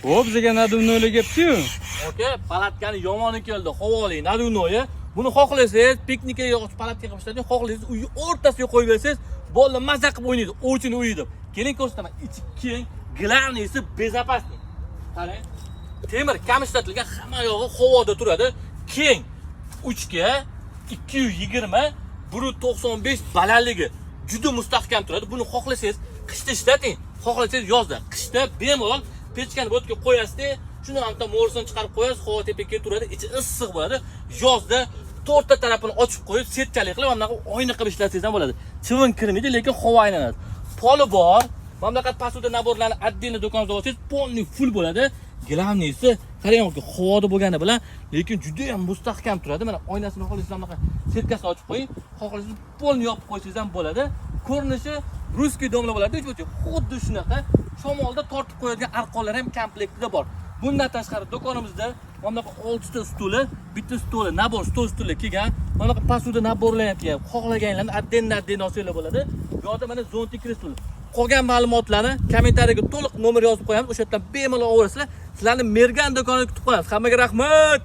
O, bizga надувной lar kelibdi-yu. Aka, palatkani yomoni keldi, havoli, надувной. Buni xohlasangiz, piknikka yoki palatka qilib ishlating, xohlasangiz uy o'rtasiga qo'yib bersangiz, bolalar maza qilib o'ynaydi, o'chini uyi deb. Keling, ko'rsataman. Ichi keng, главный si безопасный. Qarang. Temir kam ishlatilgan, hamma yog'i havoda turadi. Keng 3 ga 220, 1.95 balandligi juda mustahkam turadi. Buni xohlasangiz qishda ishlating, xohlasangiz yozda. Qishda bemalol pechkani bu yerga qo'yasizda, shuni hamda mo'risini chiqarib qo'yasiz, havo tepaga ketaveradi, ichi issiq bo'ladi. Yozda to'rtta tarafini ochib qo'yib, setkali qilib, mana bunaqa oyna qilib ishlatsangiz ham bo'ladi. Chivin kirmaydi, lekin havo aylanadi. Poli bor. Mana bunaqa посуда набор larni отдельно do'konda olsangiz, полный full bo'ladi. Главный si, qarang aka, havoda bo'lgani bilan, lekin juda ham mustahkam turadi. Mana oynasini xohlasangiz bunaqa setkasini ochib qo'ying, xohlasangiz полный yopib qo'ysangiz ham bo'ladi. Ko'rinishi русский дом lar bo'ladi, xuddi shunaqa shamolda tortib qo'yadigan arqonlar ham komplektida bor. Bundan tashqari do'konimizda mana bunaqa 6 ta stuli, bitta stoli, набор stol stullar kelgan. Mana bunaqa посуда набор lar ham kelgan. Xohlaganlarni отдельно отдельно olsanglar bo'ladi. Bu yoqda mana зонтик, kreslo. Qolgan ma'lumotlarni kommentariyaga to'liq nomer yozib qo'yamiz. O'sha yerdan bemalol olasizlar. Sizlarni Mergan do'konida kutib qolamiz. Hammaga rahmat.